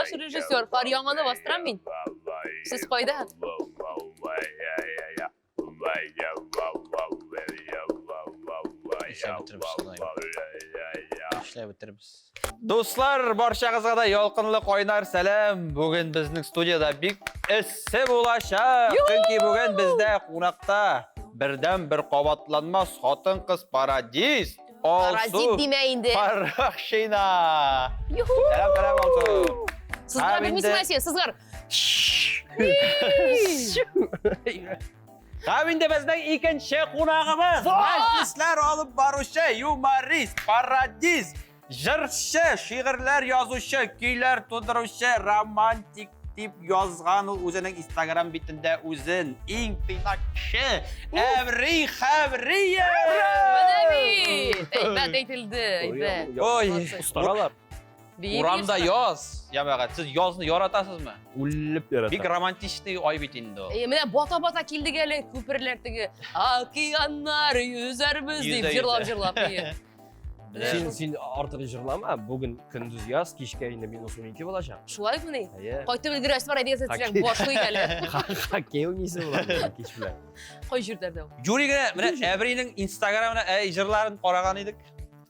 Баш режиссер, кар яңаны бастырам мин. Сез кайда? Эшләп бетербез, Ходаем. Эшләп бетербез. Дуслар, барчагызга да ялкынлы кайнар сәлам. Бүген безнең студиядә бик эссе булачак. Чөнки бүген бездә кунакта бердән бер кабатланмас хатын-кыз пародист Паразит Алсу димә инде. Фаррахшина. Юху! Сәлам, сәлам, Алсу. Сызгыра Һәм белмисең инде- син, сызгыр. Һәм инде безнең икенче кунагыбыз, мәҗлесләр алып баручы, юморист, пародист, җырчы, шигырьләр язучы, көйләр тудыручы, романтик дип язган ул үзенең Инстаграм битендә үзен иң тыйнак кеше Әври Хәвриев! Менә бит! Әйбәт әйтелде, әйбәт. Ой, Молодцы. Остаралар. Бик Урамда яхшы. яз, җәмәгать. Сез язны яратасызмы? Үлеп ярата. Бик романтичный ай бит инде ул. Е, менә бата-бата килдек әле күперләр теге океаннар йөзәрбез дип Йөзә, җырлап йөзә. җырлап. Е. Менә Син, син артык җырлама, бүген көндез яз, кичкә инде минус 12 булачак. Шулай мыни? Әйе. Кайтып өлгерәсе бар, әйдәгез әзрәк Хоккей. башлыйк әле. Хоккей уйныйсы була бүген кич белән. Кай җирләрдә ул? Юри генә менә Әбринең Инстаграмына әй җырларын караган идек.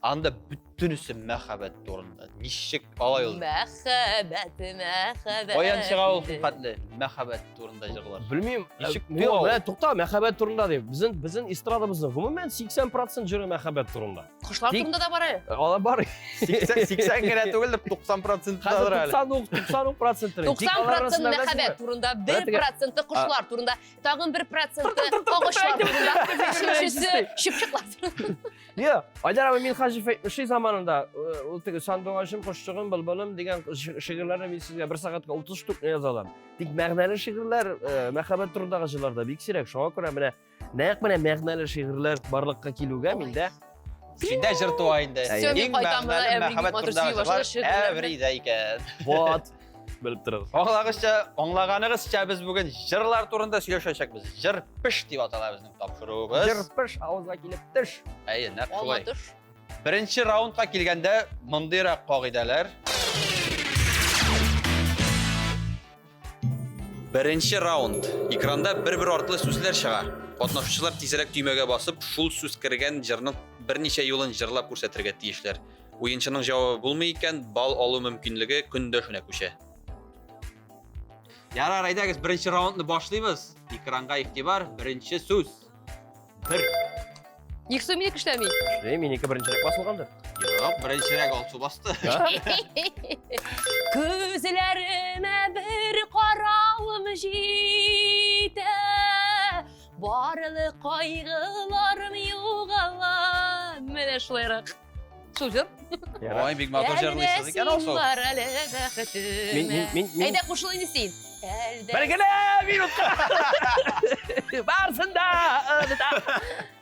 Анда бөтенесе мәхәббәт турында. Ничек алай ул? Мәхәббәт, мәхәббәт. Каян чыга ул хәтле мәхәббәт турында җырлар? Белмим. Ничек Юк, туа ул? менә тукта, мәхәббәт турында дип. Безнең безнең эстрадабызның гомумән 80% җыры мәхәббәт турында. Кошлар Тик- турында да бар әле. Алар бар. 80 80 генә түгел, 90% Хәзер дадыр әле. 90 90 процент. 90% мәхәббәт турында, 1% кошлар турында, тагын 1% агачлар турында, өченчесе чыпчыклар турында. Юк, Айдар абый Минһаҗев әйтмешли заманында, ул теге сандугачым, кошчыгым, былбылым дигән шигырьләрне мин сезгә бер сәгатькә 30 штук яза алам. Тик мәгънәле шигырьләр, мәхәббәт турындагы җырларда бик сирәк. Шуңа күрә менә нәкъ менә мәгънәле шигырьләр барлыкка килүгә миндә Синдә җыр туа инде. Всё, мин Иң кайтам, мәгънәле менә Әбри мәхәббәт матур турындагы сөйли башлады җырлар шигырьләрне. Әбридә икән. Вот. Белеп торыгыз. Аңлагызча, аңлаганыгызча без бүген җырлар турында сөйләшәчәкбез. Җыр пеш дип атала безнең тапшыруыбыз. Җыр пеш авызга килеп төш. Әйе, нәкъ Алма шулай. төш. Беренче раундка килгәндә мондыйрак кагыйдәләр. Беренче раунд. Экранда бер-бер артлы сүзләр чыга. Катнашучылар тизрәк төймәгә басып, шул сүз кергән җырның берничә юлын җырлап күрсәтергә тиешләр. Уенчының җавабы булмый икән, балл алу мөмкинлеге көндәшенә күчә. Ярар, әйдәгез, беренче раундны башлыйбыз. Экранга игътибар, беренче сүз. Бер. Ник соң минеке эшләми? Эшли, минеке беренчерәк басылгандыр. Юк, беренчерәк Алсу басты. Күзләремә бер каравым җитә. Барлык кайгыларым югала. Менә шулайрак. Шул җыр. Ой, бик матур җырлыйсыз икән, Алсу. Бар әле бәхетемә. Мин- мин- мин- мин- Әйдә кушыл инде син. Әлдә. Бер генә минутка. Барсын да оныта.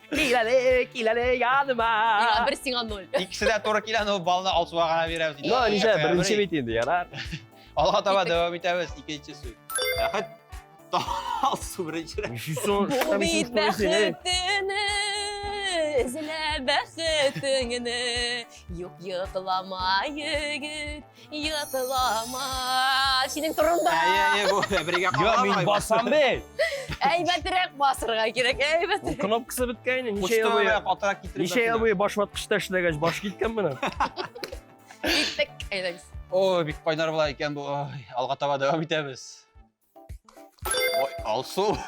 Кил әле, кил әле яныма. Миңа бер, сиңа ноль. Икесе дә туры килә, но балны Алсуга гына бирәбез. Ну, ничә, беренче бит инде, ярар. Алга таба дәвам итәбез. Икенче сүз. Бәхет. Алсу беренчерәк. Ничә Бу бит бәхетеңне, эзлә бәхетеңне. Юк, йоклама, егет, йоклама. Синең турында. Әйе, әйе, бу бергә Йо, мин басам бит. Әйбәтрәк басырга кирәк, Ул әйбәтрәк. кнопкасы беткән инде, ничә ел буе. Катырак китереп. Ничә ел буе баш ваткычта эшләгәч, баш киткән менә. Киттек, әйдәгез. Ой, бик кайнар була икән бу. Ой, алга таба дәвам итәбез. Ой, Алсу.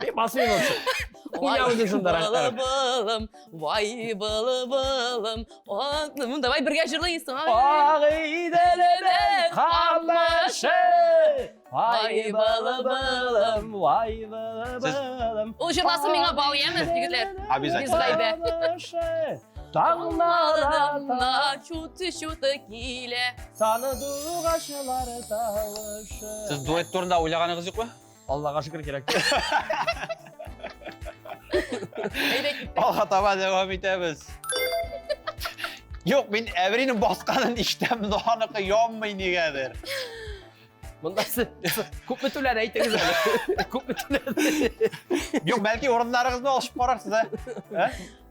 Мин басмыйм вообще. Вай, Уйнау шунда рәхәт. былы-былым, вай, былы-былым. Ну, давай бергә җырлыйсың. Агыйделенең камышы. Вай былы-былым, вай былы-былым. Ул җырласын миңа бал, яме, егетләр? Обязательно. Без гайбә. Камышы. Таңнар ата, Чуты-чуты килә. Сандугачлар тавышы. Сез дуэт турында уйлаганыгыз юкмы? Аллага шөкер кирәк. Әйдә киттек. Алга таба дәвам итәбез. Юк, мин Әбринең басканын ишетәм, но аныкы янмый нигәдер. Монда сез күпме түләде әйтегез әле. Күпме түләде? Юк, бәлки урыннарыгызны алышып карарсыз, ә? Ә?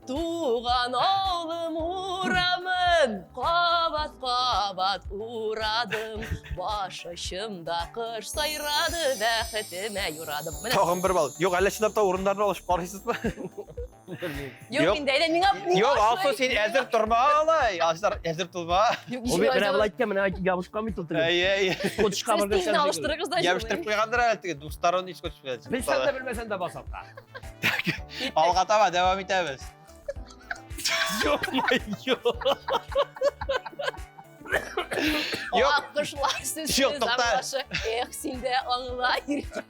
Туган авылым урамын кабат-кабат урадым. Баш очымда кош сайрады, бәхетемә юрадым. Менә. Тагын бер балл. Юк, әллә чынлап та урыннарны алышып карыйсызмы? Белмим. Юк инде, әйдә миңа Юк, Алсу, син әзер торма алай. Әзер, әзер торма. Юк, Ул бит менә болай әйткән, менә ябышкан бит ул теге. Әй, әй. Скотчка Сез бергә тиз алыштырыгыз да. Ябыштырып куйгандыр әле теге дусларын искә төшерә. Белсән дә белмәсән дә басап. Алга таба дәвам итәбез. Ё-моё. Юк. Ак кошлар сүзсез Юк, тукта. аңлашы. Эх, син дә аңла, иркә.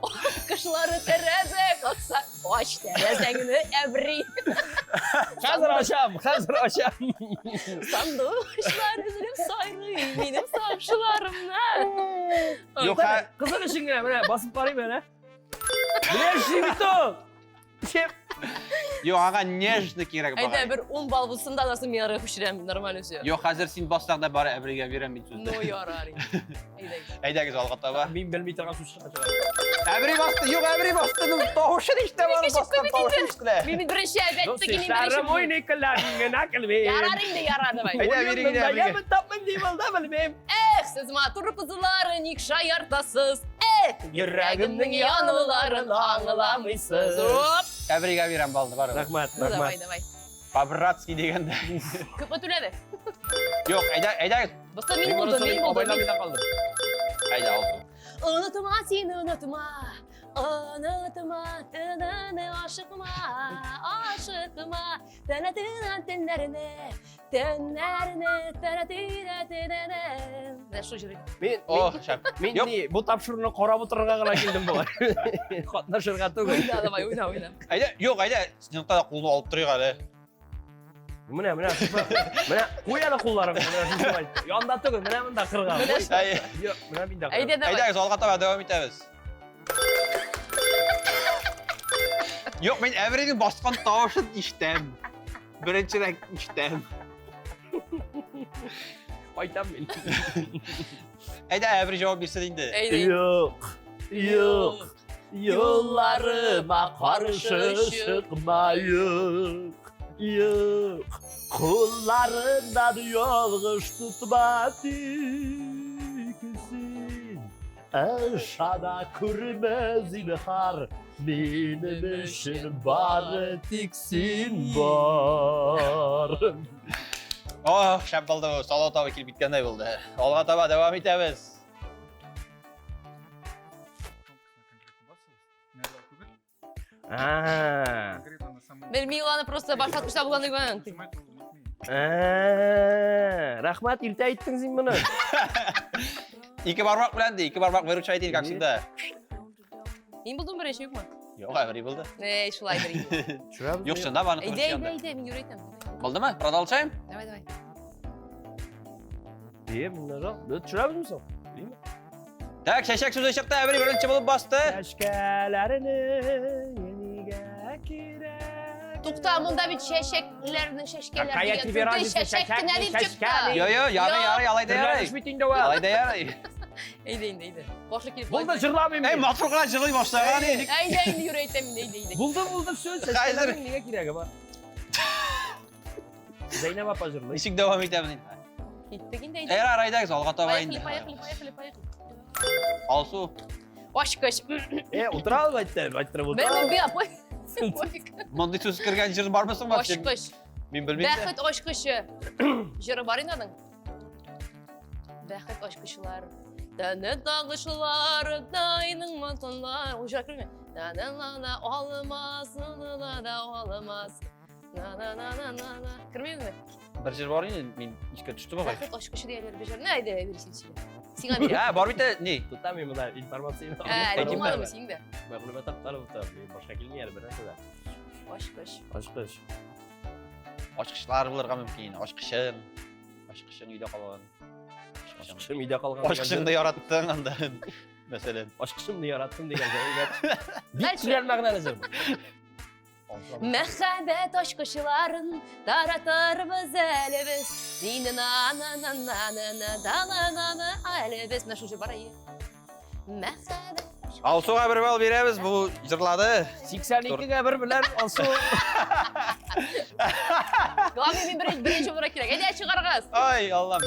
Ак кошлары тәрәзә какса, ач тәрәзәңне, әбри. Хәзер ачам, хәзер ачам. Сандугачлар өзелеп сайрый, минем сакчыларымны. Юк, хә- Кызык өчен генә менә басып карыйм әле. Менә эшли бит ул. Юк, аңа нежно кирәк Әйдә, бугай. бер 10 балл булсын да, аннан мин ары күчерәм, нормально все. Юк, хәзер син бассаң да бары Әбригә бирәм мин сүзне. Ну, ярар инде. Әйдә. Әйдәгез алга таба. Мин белми торган сүз чыга. Әбри басты, юк, Әбри басты. Ну, тавышын ишетә бар, баскан тавышын ишетелә. Мин беренче әлбәттә ки, мин беренче. Дусларым уйный кылларыңны кылмыйм. Ярар инде, ярар, давай. Әйдә, бирегез Уенымда Әбригә. ямен тапмын дип алда белмим. Эх, сез матур кызлары ник шаяртасыз? Эх, йөрәгемнең януларын аңламыйсыз. Оп! Әбригә бирәм балны, барыбер. Рәхмәт, Ну, давай, рәхмәт. давай. По-братски дигәндә. Күпме түләде? Юк, әйдә, әйдә. Баста мин булдым, мин булдым. Абайламый да калдым. Әйдә, Алсу. Онытма син, онытма. Онытма, тынаны ашыкма, ашыкма. Тәнә тынан төннәрне, төннәрне, тәнә тынә төнәнә. Менә шул җыр. Мин, О, шәп. мин Юк. ни, бу тапшыруны карап утырырга гына килдем бугай. Катнашырга түгел. Уйна, давай, уйна, уйна. Әйдә, юк, әйдә. Синең да кулны алып торыйк әле. Менә, менә, менә, куй әле кулларыңны, менә шушылай. Янда түгел, менә монда кырга. Менә Куй. Әй, Юк, менә мин дә кырам. Әйдә, давай. Әйдәгез, алга таба дәвам итәбез. Юк, мин Әбринең баскан тавышын ишетәм. Беренчерәк ишетәм. Кайтам мин. Әйдә, Әбри җавап бирсен инде. Әйдә. Юк, юк, юлларыма каршы чыкма, юк, юк. Кулларымнан ялгыш тотма тик син. Ышана күрмә зинһар, минем өчен бары тик син бар. Ох, шәп булды бу. Салават абый килеп киткәндәй булды. Алга таба дәвам итәбез. А, Белми ул аны просто башка төштә булган дигән. а, рәхмәт, иртә әйттең син моны. Ике бармак белән ди, ике бармак выручай ди, как всегда. Мин булдым беренче, юкмы? Юк, Әбри булды. Эй, шулайдыр инде. Төшерәбез. Юк, чынлап аны Әйдә, әйдә, әйдә, мин юри әйтәм. Булдымы? Продолжаем? Давай, давай. Дие, мин нажал. Төшерәбезме соң? Димме? Так, чәчәк сүзе чыкты, Әбри беренче булып басты. Чәчкәләрнең нигә кирәк? Тукта, монда бит чәчәкләрнең чәчкәләр Какая дигән тебе сүз разница, чәчәк кенә дип чәчәк, чыкты. Йо, йо, ярый, ярый, алай да ярый. Төрләнеш бит инде ул. Алай да ярый. Әйдә инде, әйдә. Башы килеп. Булды, җырламыйм. Эй, мин. матур гына җырлый башлаган идек. Әйдә инде, юри әйтәм инде, әйдә, әйдә. Булды, булды, все, Хәзер. чәчкәләрнең нигә кирәге бар? Зәйнәб апа җырлый. Ничек дәвам итәбез инде? Киттек инде, әйдә. Ярар, әйдәгез, алга таба Поехали, инде. поехали, поехали, поехали. Алсу. Ашкыч. Э, утыра алып әйтте, әйттереп утыра. Бер бер пофиг. Мондый сүз кергән җыр бармы соң вообще? Ашкыч. Мин белмим. дә. Бәхет ачкычы. Җыры бар инде аның. Бәхет ачкычлар. Тәне тагышлар, дайның матынлар. Ул җыр керми. На-на-на-на, алмас, на-на-на, алмас. На-на-на-на-на. Кермидеме? Бер җыр бар инде, мин искә төште бугай. Бәхет ачкычы дигәннәр бер җыр. Нә, әйдә, бир син сөйлә. Сиңа бирәм. Ә, бар бит ә, ни? Тотам мин монда информацияне. Ә, әле Әйтим булмадымы синең дә? Мәгълүмат актарып утырам. Мин башка килми әле бер нәрсә дә. Ачкыч. Ачкыч. Ачкычлар булырга мөмкин. Ачкычың. Ачкычың өйдә калган. Ачкычың. Ачкычым өйдә калган. Ачкычыңны яраттың анда. Мәсәлән. Ачкычымны яраттым дигән җыр. Бик Дальше. тирән мәгънәле җыр. бу. Мәхәббәт ачкычларын таратырбыз әле без. Дин-на-на-на-на-на-на-на-на-на әле без. Менә шул җыр бар, әйе. Мәхәббәт. Алсуга бер балл бирәбез, бу җырлады. 82-гә бер белән Алсу. Главное, мин беренче булырга кирәк. Әйдә, чыгарыгыз. Ай, Аллам.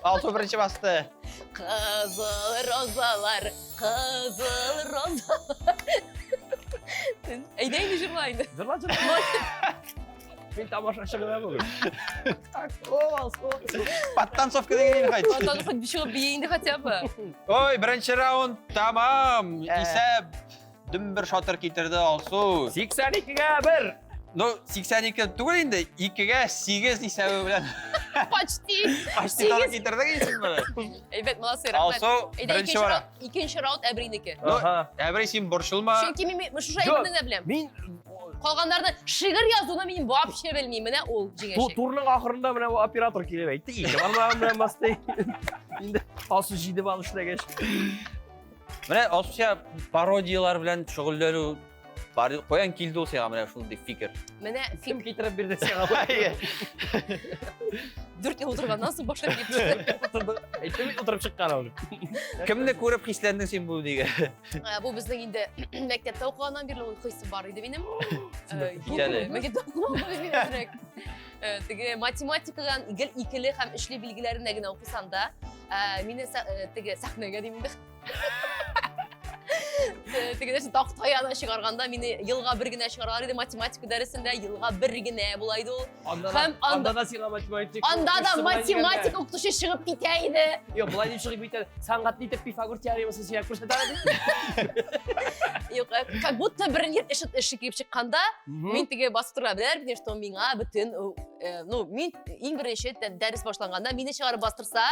Алсу беренче басты. Кызыл розалар, кызыл розалар. Әйдә инде җырла инде. Җырла, җырла. Мин тамашачы гына бүген. О, Алсу. Подтанцовка дигән инде хәйт. Антон хоть чыгып бие инде хотя бы. Ой, беренче раунд тамам. Э. Исәп дөм бер шатыр китерде Алсу. 82-гә бер. Ну, 82 түгел инде, 2-гә 8 исәбе белән. Почти. Почти туры китердең инде син моны. Әйбәт, молодцы, рәхмәт. Алсу Әйдә, беренче икенче бара. раунд, икенче раунд Әбринеке. Ну, Ага. Әбри, син борчылма. Чөнки мин шушы Юк. әйберне дә беләм. Мин Калганнарны шигырь язуны мин вообще белмим. Менә ул җиңәчәк. Турның ахырында менә бу оператор килеп әйтте, ике бармагым белән басты. Инде Алсу 7 балл эшләгәч. Менә Алсу сиңа пародиялар белән шөгыльләнү бар, каян килде ул сиңа менә шундый фикер? Менә Кем китереп бирде сиңа? 4 ел утырганнан соң башлап китте. Әйтте бит утырып чыккан ул. Кемне күреп хисләндең син бу дигә? Бу безнең инде мәктәптә укыганнан бирле ул хисе бар иде минем. Кит әле. Мәктәптә укымадым мин әзрәк. Теге математикадан гел икеле һәм өчле билгеләренә генә укысам да, мине теге сәхнәгә дим инде. Теге нәрсә такта янына чыгарганда мине елга бер генә чыгаралар иде математика дәресендә, елга бер генә була иде ул. Һәм Анда да сиңа математика. Анда да математика укытучы чыгып китә иде. Юк, болай дип чыгып китә. Сәнгатьле итеп Пифагор теоремасын сиңа күрсәтә иде. Юк, как будто бер эше эше килеп чыкканда, мин теге басып тора беләр, бит, что миңа бөтен, ну, мин иң беренче дәрес башланганда мине чыгарып бастырса,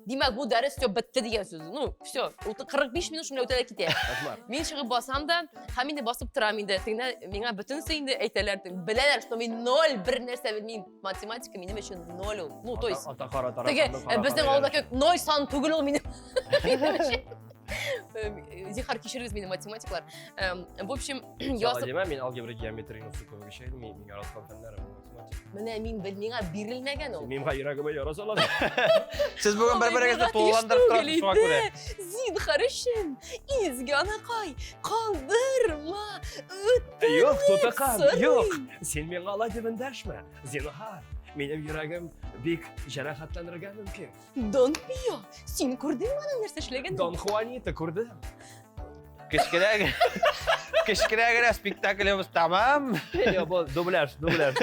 димәк, бу дәрес все бетте дигән сүз. Ну, все, 45 минут шунда үтә дә китә. Мин чыгып басам да, һәм инде басып торам инде. Тегенә миңа бөтенесе инде әйтәләр, беләләр, что мин ноль бер нәрсә белмим. Математика минем өчен ноль ул. Ну, то есть, Ата кара теге безнең авылда кебек ноль сан түгел ул минем. Минем өчен. Зинһар кичерегез мине, математиклар. В общем, язып Димә, мин алгебра геометрияне су күбрәк эшләдем, мин яраткан фәннәрем математика. Менә мин бел, миңа бирелмәгән ул. Мин йөрәгемә яра салам. Сез бүген бер-берегезне тулыландырып торасыз, шуңа күрә. Зинһар өчен, изге анакай, калдырма, Юк, тутакам, сорыйм. юк. Син миңа алай дип эндәшмә. Зинһар, минем йөрәгем бик җәрәхәтләнергә мөмкин. Дон Пио, син күрдеңме аның нәрсә эшләгәнен? Дон Хуанита күрдем. Кечкенә кечкенә генә спектаклебез тәмам. Юк, бу дубляж, дубляж.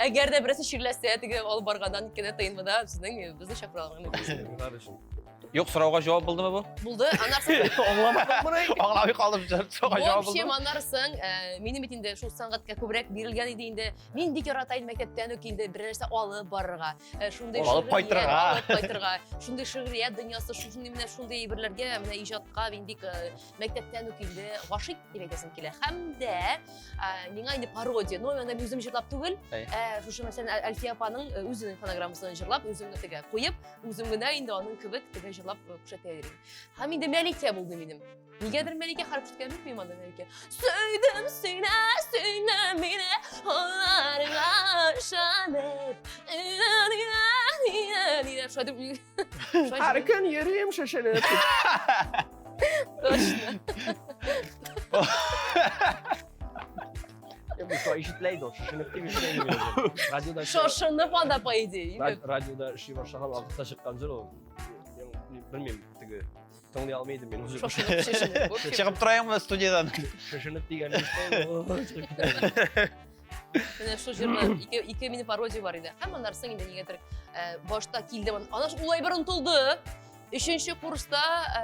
Әгәр дә берәрсе чирләсә, теге алып барганнан икән ТНВда сезнең безне чакыралар. Зинһар өчен. Юк, сорауга җавап булдымы бу? Булды. Аннан соң Аңламадым моны. Аңламый калдым, сорауга җавап В общем, булдымы? аннан соң минем бит инде шул сәнгатькә күбрәк бирелгән иде инде. Мин бик ярата идем мәктәптән үк инде бер нәрсә алып барырга, шундый Алып шигърият кайтырга. алып кайтырга, шундый шигърият дөньясы, шундый менә шундый әйберләргә, менә иҗатка мин бик мәктәптән үк инде гашыйк дип әйтәсем килә. Һәм дә миңа инде пародия, но анда мин үзем җырлап түгел, шушы мәсәлән Әлфия апаның үзенең фонограммасын җырлап, үзем теге куеп, үзем генә инде аның кебек теге җырлап күрсәтә идем. Һәм инде Мәликә булды минем. Нигәдер Мәликә хәреф күрсәткән белмим анда Мәликә. Сөйдем сине, сөйдем мине, аларга ышанып. Шулай дип, шулай Һәр көн йөрим шешенеп. Точно. Бу шулай ишетелә иде ул, шешенеп дип ишетә идем мин үзем. Радиода Шошынып анда, по идее. Радиода эшли башлаган вакытта чыккан җыр ул. Мин белмим, теге тыңлый алмый идем мин үзем. Шошынып, шешенеп. В общем, Чыгып торайыңмы студиядан? Шешенеп дигән ишетә идем. Менә шул җырны ике мини пародия бар иде. Һәм аннан соң инде нигәдер башта килде. Ана ул әйбер онытылды. Өченче курста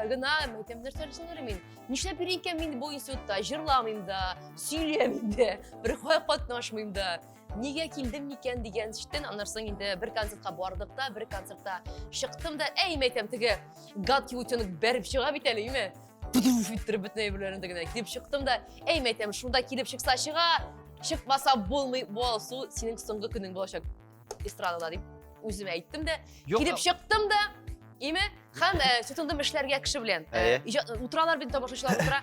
гына әйтәм, нәрсә соң әле мин? Нишләп йөри икән мин бу институтта? Җырламыйм да, сөйләмим дә, бер кая катнашмыйм да. Нигә килдем микән дигән эштән аннан соң инде бер концертка бардык та, бер концертта чыктым да, әй, әйтәм, теге гадкий утенок бәреп чыга бит әле, име? Пудуф иттереп бөтен әйберләрен тегенә килеп чыктым да, әй, әйтәм, шунда килеп чыкса чыга, чыкмаса булмый, бу Алсу синең соңгы көнең булачак эстрадада дип үземә әйттем дә, Юк, килеп чыктым да, име? Һәм тотындым эшләргә кеше белән. Әйе. Иҗат утыралар бит тамашачылар утыра.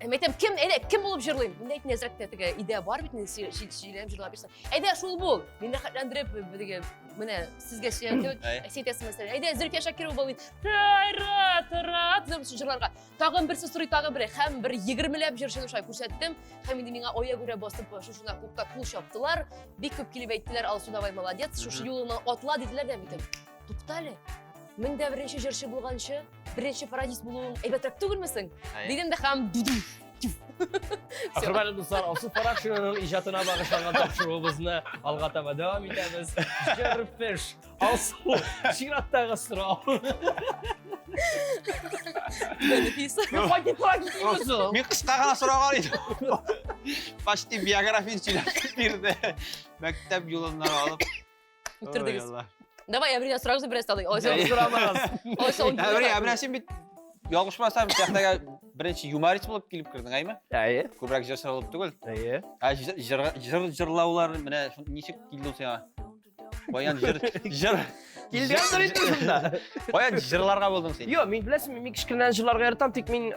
Мин әйтәм, кем, әйдә, кем булып җырлыйм? Мин әйтәм, әзрәк тә теге идея бар бит, инде сөйләп җырлап бирсәң. Әйдә, шул бул. Мин рәхәтләндереп, теге, менә сезгә сөйләп кебек, Әйе. син әйтәсең, мәсәлән, әйдә, Зөлфия Шакирова бул. Тара, тара, дип җырларга. Тагын берсе сорый, тагын бере. Һәм бер 20ләп җырчыны шулай күрсәттем. Һәм инде миңа аягүрә басып, шушында клубта кул чаптылар. Бик күп килеп әйттеләр, Алсу, давай, молодец, шушы юлыңнан атла, диделәр дә мин әйтәм, тукта әле. 1001 җырчы булганчы, беренче пародист булуың әйбәтрәк түгелме соң? Дидем дә һәм дуду. Хөрмәтле дуслар, Алсу Фаракшинаның иҗатына багышланган тапшыруыбызны алга таба дәвам итәбез. Җыр пеш. Алсу, чираттагы сорау. Бенефис. Кайтып тора китмибез ул. Мин кыска гына сораган идем. Почти биографияне сөйләп бирде. Мәктәп юлыннан алып. Үтердегез. Ой, Алла. Давай, Әбринә сорагыз бераз талый. Алайса, Әй. Сорамагыз. алайса, ул Әбри, ә менә син бит ялгышмасам, сәхнәгә беренче юморист булып килеп кердең, әйме? Әйе. Күбрәк җырчы булып түгел. Әйе. Ә җыр җыр- җыр җырлаулар менә ничек килде ул сиңа? Каян җыр җыр Килгәндер инде шунда. Каян җырларга булдың син? Юк, мин беләсеңме, мин кечкенәдән җырларга яратам, тик мин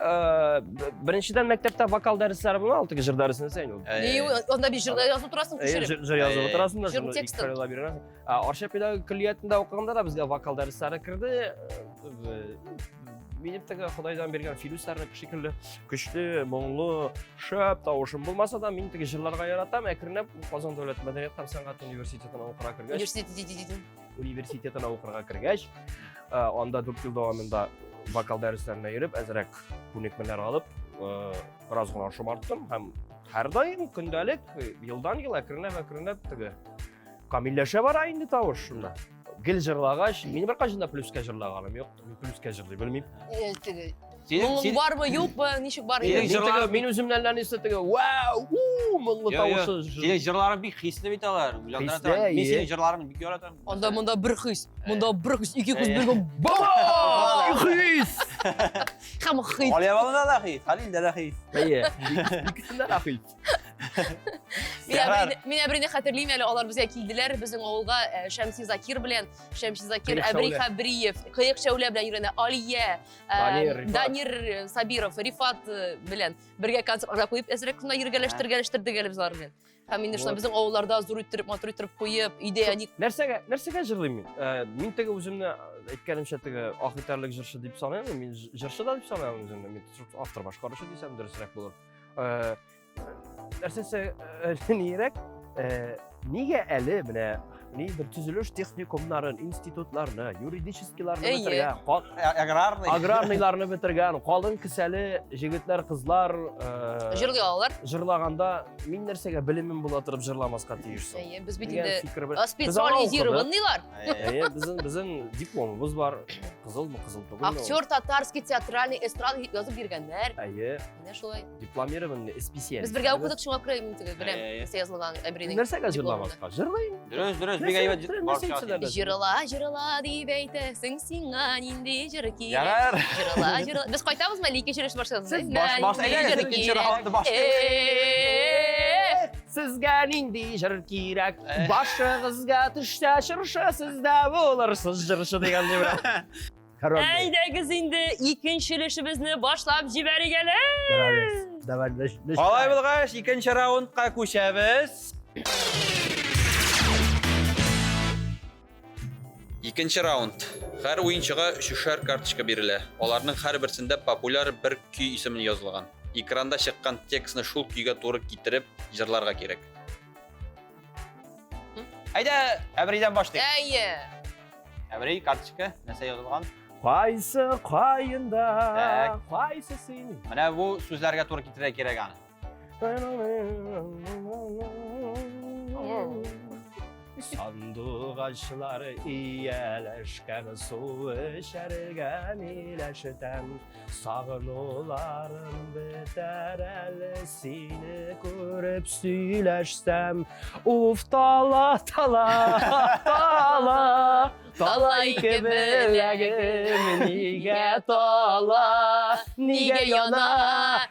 беренчедән мәктәптә вокал дәресләре була, ул теге җыр дәресен сәйн ул. Ни, анда бит җырда язып торасың Әйе, күчереп. җыр җыр язып Әйе. утырасың да, Җыр шуны текстын. ике файла бирәсең. Арча педагогик көллиятендә укыганда да безгә вокал дәресләре керде. Минем теге Ходайдан биргән Филүсләрнеке шикелле көчле, моңлы, шәп тавышым булмаса да, мин теге җырларга яратам. Әкренләп Казан дәүләт мәдәният һәм сәнгать университетына укырга кергәч, Университет. университетына укырга кергәч, анда 4 ел дәвамында вокал дәресләренә йөреп, әзрәк күнекмәләр алып, бераз гына шомарттым һәм һәрдаим көндәлек, елдан-ел әкренләп-әкренләп теге камилләшә бара инде тавыш шунда. Гел җырлагач, мин беркайчан да плюска җырлаганым юк. Мин плюска җырлый белмим. Теге Синең моңың син бармы, юкмы, ничек бар? Синең Мин җырлар- теге, мин үземнән әллә нәрсә теге, вау, у, моңлы Йо, йо. тавышы. Синең җырларың бик хисле бит алар. Уйландыра Хисле, торган. Мин е. синең җырларыңны бик яратам. Анда монда бер хис, монда бер хис, ике хис Әйе. бергә Баба! Хис! һәм хис. Алия балында да хис, Халилдә дә хис. Әйе. Икесендә дә хис. Мин Ярар. Әбрине- Мин Әбрине хәтерлим әле, алар безгә килделәр, безнең авылга Шәмси Закир белән, Шәмси Закир, Кыек Әбри Шәүлә. Хәбриев, Кыек Шәүлә белән йөргәндә, Алия, Данир, Рифат. Данир Сабиров, Рифат белән бергә концертларга куеп, әзрәк кенә йөргәләштергәләштердек әле без алар белән. Һәм инде шунда Вот. безнең авылларда зур иттереп, матур иттереп куеп, өйдә әни Нәрсәгә, нәрсәгә җырлыйм мин? Мин теге үземне әйткәнемчә теге ах итәрлек җырчы дип саныйм, мин җырчы да дип саныйм үземне. Мин автор башкаручы дисәм дөресрәк булыр. Нәрсәсе нирәк? Нигә әле менә ниндидер төзелеш техникумнарын, институтларны, юридическийларны Әйе. бетергән, Аграрный. аграрныйларны бетергән, калын кесәле җегетләр, кызлар җырлый алалар. җырлаганда мин нәрсәгә белемем була торып җырламаска тиеш соң? Әйе, без бит Дигән инде фикер белән. специализированныйлар. Әйе, безнең дипломыбыз бар. Кызылмы, кызыл түгелме? ул? Актер татарский театральный эстрада дип язып биргәннәр. Әйе, Менә шулай. дипломированный специалист. Без бергә укыдык, шуңа күрә мин теге беләм, Әйе. нәрсә язылган Әбринең. Нәрсәгә җырламаска? Җырлыйм. Дөрес, дөрес, бик Нәрсә- әйбәт. нәрсә барып чыга әйтсәләр дә. Җырла, җырла дип әйтәсең сиңа нинди җыр кирәк? Ярар. Җырла, җырла. Без кайтабызмы әле икенче өлеш башланды? Сез баш- баш- әйдәгез, икенче раундны башлыйк. Сезгә нинди җыр кирәк? Башыгызга төшсә чыршы, сез дә булырсыз җырчы дигән дип. Әйдәгез инде икенче өлешебезне башлап җибәрик әле. Давай, Алай булгач, икенче раундка күчәбез. Икенче раунд. Һәр уенчыга өчешәр карточка бирелә. Аларның һәрберсендә популяр бер көй исеме язылган. Экранда чыккан текстны шул көйгә туры китереп җырларга кирәк. Әйдә, Әбридән башлыйк. Әйе. Әбри, карточка, нәрсә язылган? Кайсы каенда, Так. кайсы син? Менә бу сүзләргә туры китерергә кирәк аны. Сандугачлар ияләшкән су эчәргә миләштән Сагынуларым бетәр әле сине күреп сөйләшсәм Уф, тала, тала, тала. Тала ике беләгем, нигә тала, нигә яна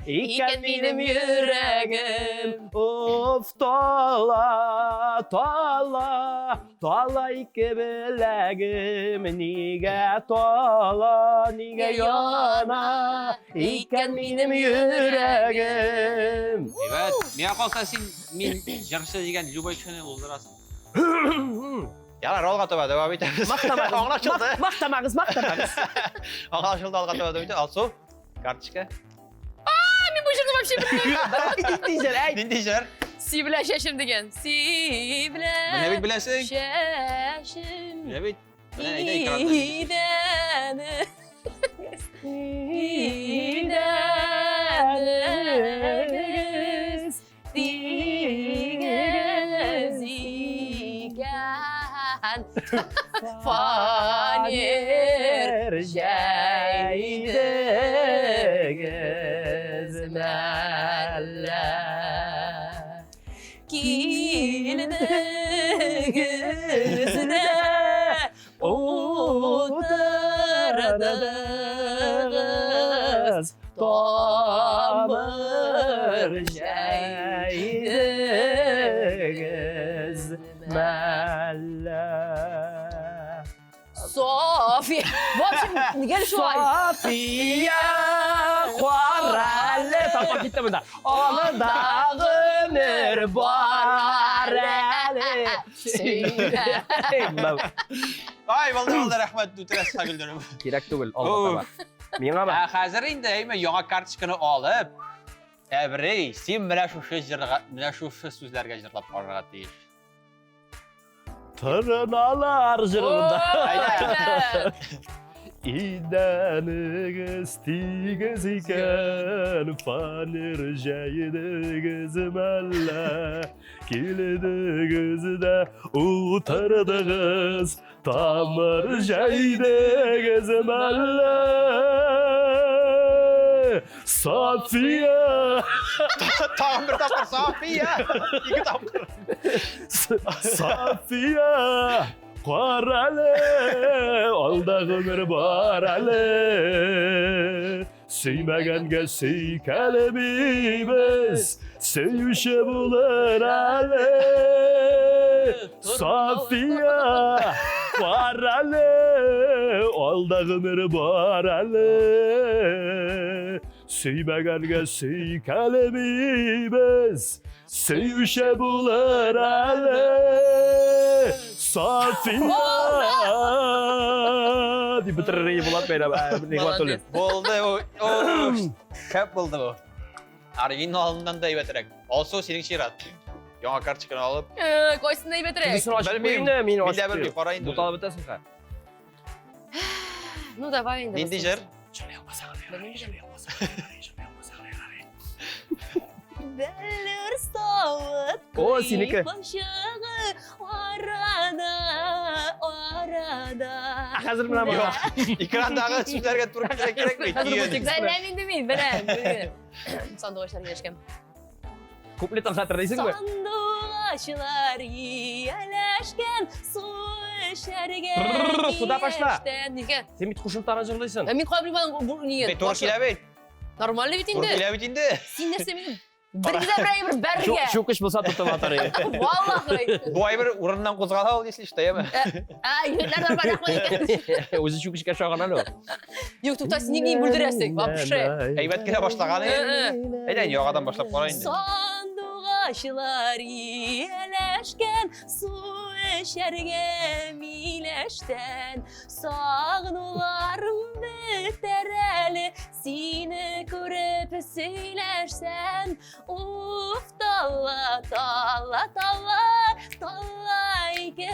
икән минем йөрәгем? Уф, тала, тала, тала ике беләгем, нигә тала, нигә яна икән минем йөрәгем? Әйбәт. Миңа калса син мин җырчы дигән любой кешене уздырасың. Ярар, алга таба дәвам итәбез. Мактамагыз. Аңлашылды. Мактамагыз, мактамагыз. Аңлашылды, алга таба дәвам итәбез. Алсу, карточка. Мин бу җырны вообще белмим. Нинди җыр, әйт. Нинди җыр? Сибелә чәчем дигән. Сибелә. Менә бит беләсең. Чәчем. Менә бит. Менә әйдә экранда. Идәне. Идәнегез тигез икән. Фанер җәйдегез мәллә. Килдегез дә утырдыгыз тамыр җәйдегез мәллә. София. В общем, гел шулай. София карале тапап китте монда. Алда гомер бар әле. Ай, булды, булды, рәхмәт, үтерәсез Гөлдерем. Кирәк түгел, алга таба. Миңа ба. Ә хәзер инде әйме яңа карточканы алып, Әбрей, син менә шушы җырга, менә шушы сүзләргә җырлап карарга тиеш. Тырналар җырында. Әйдә. Идәнегез тигез икән, фанер җәйдегез мәллә. Килдегез дә утырдыгыз, тамыр җәйдегез мәллә. София! Тагын бер тапкыр София! Ике тапкыр. София! Карале, алда гомер бар әле. Сөймәгәнгә сөйкәлмибез, сөюче булыр әле. София, бар әле, алда гомер бар әле. Сөймәгәнгә сөйкәлмибез, сөюче булыр әле. София! Дип бетерер иде Булат бәйрәм. Нигъмәтуллин. Булды бу. О, шәп булды бу. Оригиналыннан да әйбәтрәк. Алсу, синең чират. Яңа карточканы алып. Кайсында әйбәтрәк? Тегесен ачып Белмим. куй инде, мин Мин дә ачып белмим, кара инде. Буталып бетәсең хә. Ну давай инде. Нинди җыр? Белмим. Бәллүр савыт О, синеке. кыйпылчыгы арада, арада. Хәзер менә бу. Юк, экрандагы сүзләргә туры килергә кирәкми. Хәзер бу Көен. текст. Беләм инде мин, беләм. беләм. Сандугачлар ияләшкән. Куплетын хәтерлисеңме? Сандугачлар ияләшкән, су эчәргә Бррр, суда пошла. миләштән. Нигә? Син бит кушымтаны җырлыйсың. Ә мин кая белмим аның бу нигә? Бит туры килә бит. Нормально бит Туры инде. килә бит инде. Син нәрсә минем бер генә бер әйбер бәргә. Чүкеч булса тотып атар иде. Валлахи. Бу әйбер урыннан кузгала ул, если что, яме. Ә, егетләр нормаль рәхмәт икән. Үзе чүкечкә ошаган әле ул. Юк, тукта, син нигә бүлдерәсең? Вообще. Әйбәт кенә башлаган иде. Әйдә, яңадан башлап кара инде. Сандугачлар ияләшкән, су эчәргә миләштән. Сагынуларым бетәр әле, сине күреп сөйләшсәм. Уф, тала, тала, тала, тала ике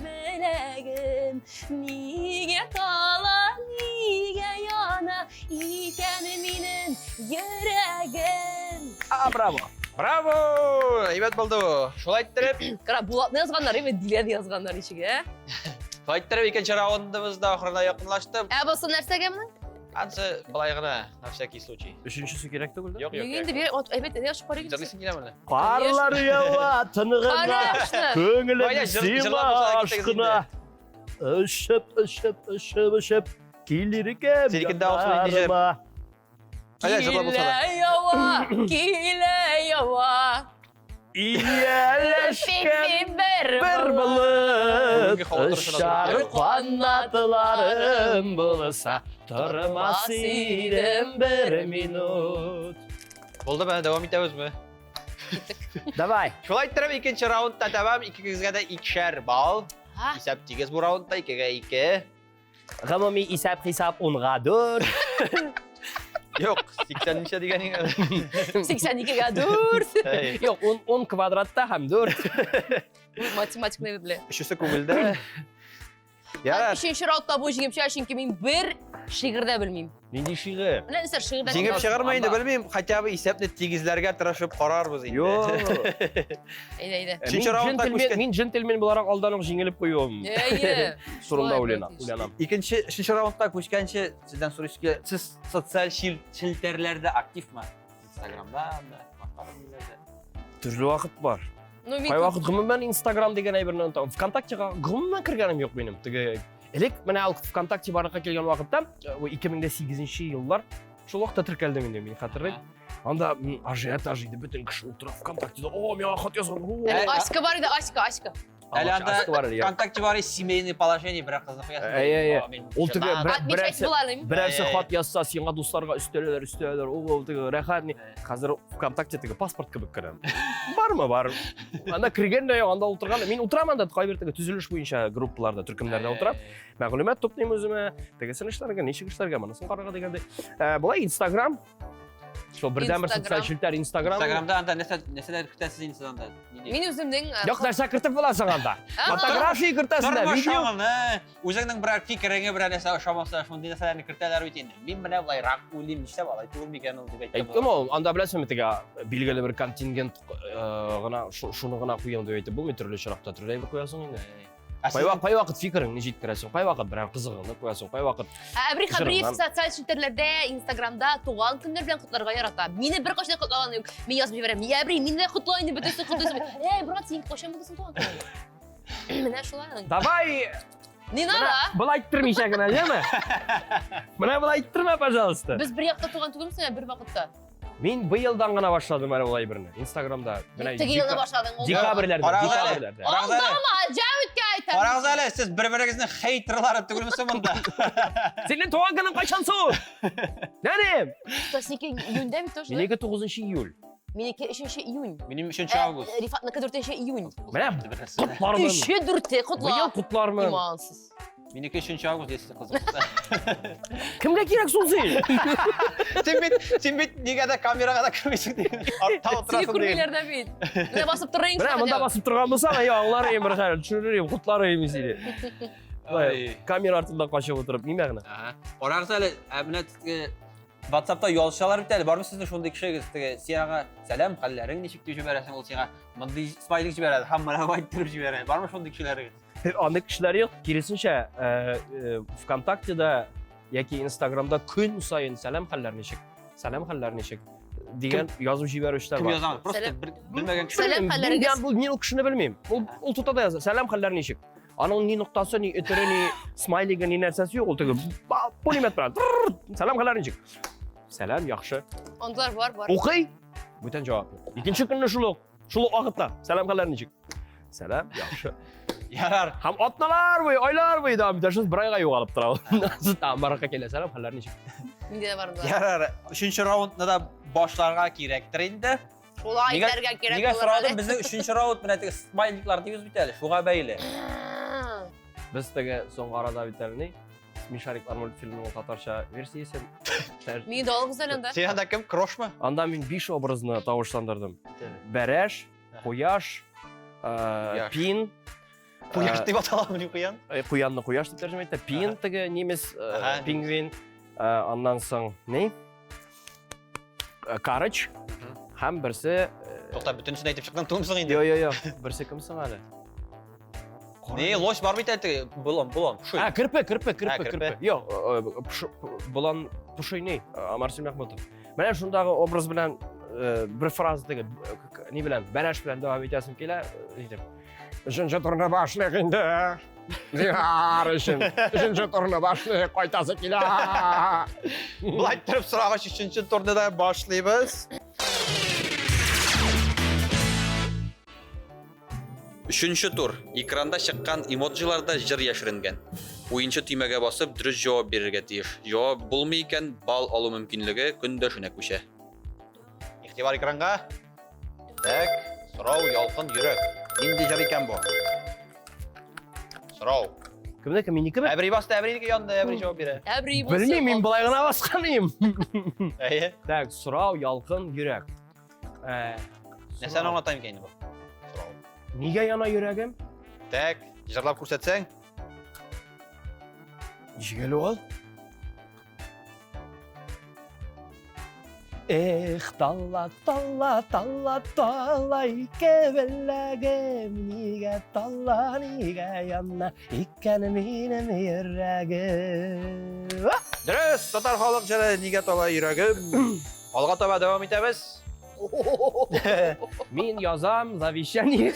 беләгем. Нигә тала, нигә яна икән минем йөрәгем? А, браво. Браво! Әйбәт булды бу. Шулай иттереп, Кара, Булатны язганнар, әйме Диләне язганнар ничек, ә? шулай иттереп икенче раундыбыз да ахырына якынлашты. Ә бусы нәрсәгә моның? Ансы былай гына, на всякий случай. Өченчесе кирәк түгел дә. Юк, юк. Нигә инде бер әйбәт, әйдә ашып карыйк. Җырлыйсың киләме? Карлар ява тыныгына, Конечно. күңелем Ваня, сиңа җырлап булса да китегез ашкына. Очып, очып, очып, очып килер икән. Синекендә алсу нинди җыр? Әйдә, җырлап булса да. Килә ява, килә ява. Ияләшкән бер бер болыт Бүгенге һава торышына Очар туры. канатларым булса Тормас идем бер минут. Булды бә, дәвам итәбезме? Давай. Шулай иттереп, икенче раундта тәмам, икегезгә дә икешәр балл. Ха. Исәп тигез бу раундта, икегә ике. Гомуми исәп-хисап унга дүрт. Юк, 80 ничә дигәнең әле? 82-гә 4. Әй, Юк, 10 10 квадратта һәм дүрт. Математикны белә. Өчесе күңелдә. Ярар. Өченче раундта бу җиңеп чыга, чөнки мин бер шигырь дә белмим. Нинди шигырь? Менә нәрсә шигырь дә Җиңеп чыгарма инде, белмим, хотя бы исәпне тигезләргә тырышып карарбыз инде. Юк. Әйдә, әйдә. Өченче Мин раундта джентльмен, күчкән. мин джентльмен буларак алдан ук җиңелеп куюым. Әйе. Турында Шулай уйланам. бит. Уйланам. Икенче, өченче раундка күчкәнче сездән сорыйсы килә. Сез социаль челтәрләрдә активмы? Инстаграмда, анда, башка ниләрдә? Төрле вакыт бар. Ну, мин Кайвакыт гомумән Инстаграм дигән әйберне онытам. ВКонтактега гомумән кергәнем юк минем. Теге элек менә ул ВКонтакте барлыкка килгән вакытта, 2008 еллар, шул вакытта теркәлдем инде, мин хәтерлим. Анда ажиотаж иде, бөтен кеше утыра ВКонтактеда. О, миңа хат язган. О, Әле Аська бар иде, Аська, Аська. Әле анда Аська бар әле, я. ВКонтакте бар семейный положение бер кызны куясың. Әй, әй, әй. Ул теге Отмечать берәрсе була әле. берәрсе Әй, әй. хат язса, сиңа дусларга өстәләләр, өстәләләр. Ул ул теге рәхәт ни. Хәзер ВКонтакте теге паспорт кебек керәм. Бармы бар. Анда кергән дә юк, анда утырган. да- Мин утырам анда кайбер теге төзелеш буенча группаларда, төркемнәрдә утырам. Мәгълүмат туплыйм үземә, тегесен эшләргә, ничек эшләргә, монысын карарга дигәндәй. Болай Инстаграм. Шул бердәнбер Инстаграм. социаль челтәр Инстаграм. Инстаграмда анда нәрсә нәрсәләр көтәсез инде сез анда? Нинди? Мин үземнең Юк, нәрсә кертеп буласың анда? Ага. Фотография кертәсең дә, Тормыш видео. аңыны, үзеңнең берәр фикереңе берәр нәрсә ошамаса, шундый нәрсәләрне кертәләр бит инде. Мин менә былайрак уйлыйм, нишләп алай түгел микән ул дип әйтеп. Әйттем ул, анда беләсеңме теге билгеле бер контингент гына шуны гына куям дип әйтеп булмый, төрле очракта төрле әйбер куясың инде. Кайвакыт кайвакыт фикереңне җиткерәсең, кайвакыт берәр кызыгыңны куясың, кайвакыт Әбри Хәбриев Җырыңнан. социаль челтәрләрдә, Инстаграмда туган көннәр белән котларга ярата. Мине беркайчан да котлаганы юк. Мин язып җибәрәм. Я Әбри, мине дә котла инде, бөтенесен котлыйсың. Эй, брат, син кайчан булды соң туган көнең? Менә шулай аның. Давай! Не надо. Болай әйттермичә генә, яме? Менә болай әйттермә, пожалуйста. Без бер якта туган түгелмесең, бер вакытта. Мин быелдан гына башладым әле ул әйберне. Инстаграмда. Менә Теге елны башладың. ул. Декабрьләрдә, Карагыз әле. декабрьләрдә. Карагыз әле. Алдама, җәүткә әйтәм. Карагыз әле, сез бер-берегезнең хейтерлары түгелме соң монда? Синең туган көнең кайчан соң? Нәнем? То синеке июньдә бит тоже. Минеке 9 июль. Минеке 3 июнь. Минем 3 август. Рифатныкы 4 июнь. Менә котлармын. Өче дүрте котла. Быел котлармын. Имансыз. Минеке 3 август, если кызык булса. Кемгә кирәк соң син? Син бит, син бит нигә дә камерага да кермисең дигән. Артта Сине утырасың дигән. күрмиләр дә бит. Менә басып торыйм. Менә монда басып торган булсаң, әй аңлар идем бер хәл, төшерер идем, котлар идем сине. Ай. Камера артында качып утырып, ни мәгънә? Ага. Карагыз әле, ә менә теге WhatsAppта ялчалар бит әле, бармы сезнең шундый кешегез? Теге син аңа сәлам, хәлләрең ничек дип җибәрәсең, ул сиңа мондый смайлик җибәрә, һәм менә болай иттереп җибәрә. Бармы шундый кешеләрегез? Андый кешеләр юк, киресенчә, ВКонтактеда яки Инстаграмда көн саен сәлам хәлләр ничек, сәлам хәлләр ничек дигән язып җибәрүчеләр Кем бар. яза? Просто Сәлам. бер белмәгән кеше. Сәлам Белмим, хәлләрегез. Мин, бу- мин ул кешене белмим. Ул, ул тота да яза. Сәлам хәлләр ничек? Аның ни ноктасы, ни өтере, ни смайлигы, ни нәрсәсе юк. Ул теге пулемет белән. Трррр, Сәлам хәлләр ничек? Сәлам, яхшы. Андылар бар, бар. Укый. Бүтән җавап юк. Икенче көнне шул ук, шул ук вакытта. Сәлам хәлләр ничек? Сәлам, яхшы. Ярар. Һәм атналар буе, айлар буе дәвам итә. Шул бер айга югалып тора ул. Тагын барырга килә. Сәлам хәлләр ничек? Миндә дә бар андылар. Ярар. Өченче раундны да башларга кирәктер инде. Шулай Нигә- итәргә кирәк Нигә булыр сорадым? әле. Безнең өченче раунд менә теге смайликлар дибез бит әле, шуңа бәйле. Без теге соңгы арада бит әле ни? Смешариклар мультфильмының татарча версиясен. Мине дә алыгыз әле анда. Син анда кем? Крошмы? Анда мин 5 образны тавышландырдым. Бәрәш, Кояш, Кояш. Пин, Куяш дип аталамыни куян? Куянны кояш дип тәрҗемә итә. Пин Ага. теге немец Ага. пингвин, аннан соң ни? Карыч һәм берсе Тукта, бөтенесен әйтеп чыктың түгелме соң инде? Йо, йо, йо. Берсе кем соң әле? Не, лось бар бит әле теге, болан, болан, пушой. А, керпе, керпе, керпе, керпе. керпе. Йо, болан пушой ни? Марсель Мәхмүтов. Менә шундагы образ белән бер фраза теге ни белән, бәрәш белән дәвам итәсем килә, итеп. Өченче турны башлыйк инде. Зинһар өчен. Өченче турны башлыйк, кайтасы килә. Болай торып сорагач, өченче турны да башлыйбыз. Өченче тур. Экранда чыккан эмоджиларда җыр яшеренгән. Уенчы төймәгә басып, дөрес җавап бирергә тиеш. Җавап булмый икән, балл алу мөмкинлеге көндәшенә күчә. Игътибар экранга. Так, сорау, ялкын, йөрәк. Нинди җыр икән бу? Сорау. Кемнеке, минекеме? Әбри басты, Әбринеке янды, Әбри җавап бирә. Әбри булсын. Белмим, мин болай гына баскан идем. Әйе. Так, сорау, ялкын, йөрәк. Ә, Нәрсәне аңлата икән инде бу? Сорау. Нигә яна йөрәгем? Так, җырлап күрсәтсәң? Ничек әле ул? Эх, тала, тала, тала, тала, ике беләгем, нигә тала, нигә яна, икән минем йөрәгем. Дөрес, татар халык җыры Нигә тала йөрәгем. Алга таба дәвам итәбез. Мин язам завещание.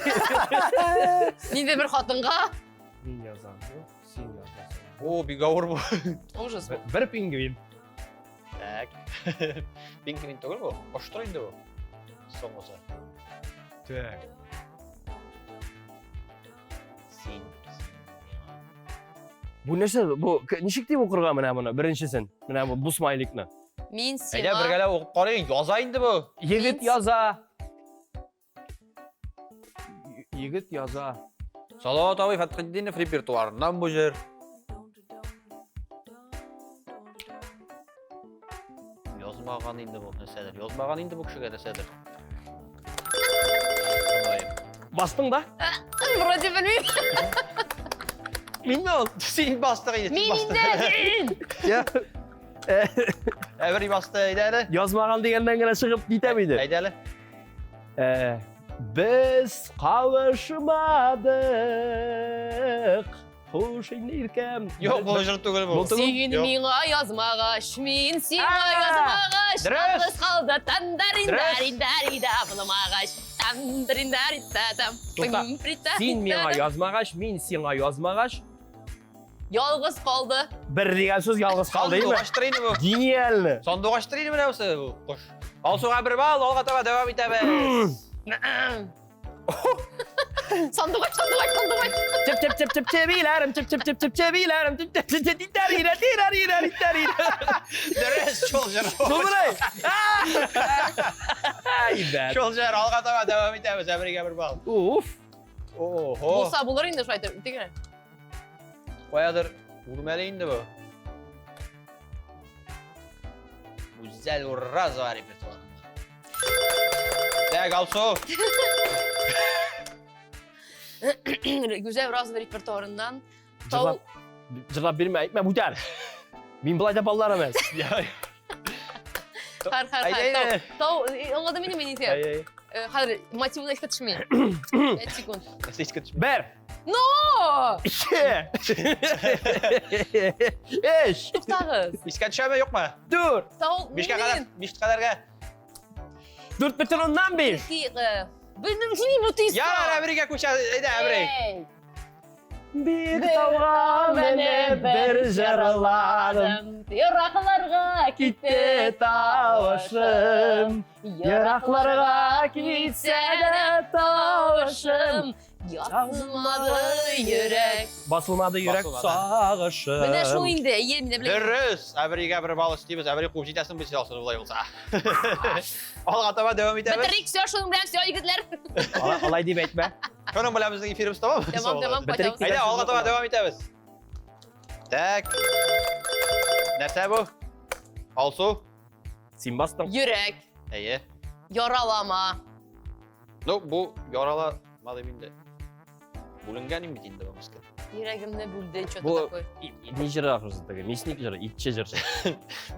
Нинди бер хатынга. Мин язам, син язасың. О, бик авыр бу. Ужас. Бер пингвин. Так. Пингвин түгел бу. Коштыр инде бу. Соңгысы. Так. Син. Бу нәрсә? Бу ничек дип укырга менә моны? Беренчесен. Менә бу бу смайликны. Мин сиңа. Әйдә бергәләп укып карыйк. Яза инде бу. Егет яза. Егет яза. Салават абый Фәтхетдинов репертуарыннан бу җыр. Язмаган инде бу нәрсәдер. Язмаган инде бу кешегә нәрсәдер. Бастың да? Вроде белмим. Минме ул? Син бастың инде. Мин инде. Я. Әбри басты, әйдә әле. Язмаган дигәннән генә чыгып китәм иде. Әйдә әле. Без кавышмадык. Хуш инде иркәм. Юк, бу җыр түгел бу. Син миңа язмагач, мин сиңа язмагач, Дөрес. ялгыз калды тандарин-дарин-дарида булмагач, тандарин-дарин-та-там. Тукта. Син миңа язмагач, мин сиңа язмагач, Ялгыз калды. Бер дигән сүз ялгыз калды, әйме? Сандугачтыр инде бу. Гениально. Сандугачтыр инде менә бусы бу кош. Алсуга бер балл, алга таба дәвам итәбез. Сандугач, сандугач, сандугач. Чеп чеп чеп чеп чебиләрем, чеп чеп чеп чеп чебиләрем, чеп чеп чеп чеп титәрирә, тирәрирә, титәрирә. Дөрес, шул җыр. Бу менә. Әйбәт. Шул җыр, алга таба дәвам итәбез. Әбригә бер балл. Уф. Ого. Булса булыр инде шулай итеп. Тигән. Каядыр үрмәле инде бу. Гүзәл Уразова репертуарында. Так, Алсу. Гүзәл Уразова репертуарыннан тау Җырлап бирмә, әйтмә бүтән. Мин болай да баллар эмәс. Хәр, хәр, хәр. Тау, аңладым инде мин инде. Хәзер мотивны искә төшми. 5 секунд. Искә төшми. Бер. Но! Ике. Өч. Туктагыз. Искә төшәме, юкмы? Дүрт. Тау. Бишкә кадәр, биш кадәргә. 4,5. Белмим, син бу тиз. Ярар, Әбригә күчә. Әйдә, Әбри. Бик тауга менеп бер җырладым. Еракларга китте тавышым. Еракларга китсә дә тавышым. Язылмады йөрәк. Басылмады йөрәк сагышым. Менә шул инде, әйе, менә беләм. Дөрес, Әбригә бер балл өстибез. Әбри куып җитәсең бит син болай булса. Алга таба дәвам итәбез. Бетерик, все, шуның белән все, егетләр. Алай дип әйтмә. Шуның белән безнең эфирыбыз тәмам. Тәмам, тәмам, кайтабыз. Әйдә, алга таба дәвам итәбез. Так. Нәрсә бу? Алсу. Син бастың. Йөрәк. Әйе. Яралама. Ну, бу яралама дип инде. Бүленгән бит инде бу мескен. Йөрәгемне бүлде, что-то такое. Ни җыры ахрысы теге? Мясник җыры, итче җырчы.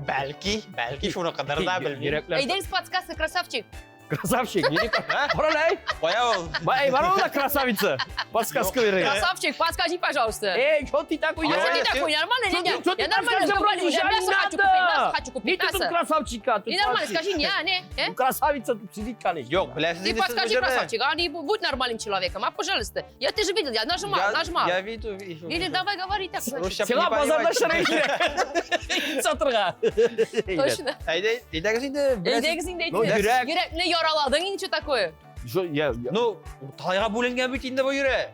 Бәлки, бәлки шуныкыдыр да белмим. Йөрәкләр. Әйдәгез подсказка, красавчик. Красавчик, не Кара әле, Кая ул? Эй, бар ул да красавица. Подсказка бирергә. Красавчик, подскажи, пожалуйста. Эй, что ты такой? А что ты Э, такой, нормально или Чё нет? ты Я нормально там разговариваю, я мясо хочу купить, мясо хочу Не купить, ты тут мясо. красавчика. Тут Не нормально, вообще. скажи, не, не, э? Ну, Красавица тут сидит, конечно. Юк, беләсез Ты инде сез бу подскажи, җырны. красавчик, а не будь нормальным человеком, а, пожалуйста. Я ты же видел, я нажимал, Я- нажимал. Я виду, вижу. Или давай говори так, значит. Русча Сиңа не базарда понимать. шырай кирәк. Сатырга. Точно. Әйдә, әйдәгез инде. беләсез. Әйдәгез инде Ну, әйтте. йөрәк. Йөрәкне яраладың инде, что такое? Жо- Я, я- Ну, урталайга бүленгән бит инде бу йөрәк.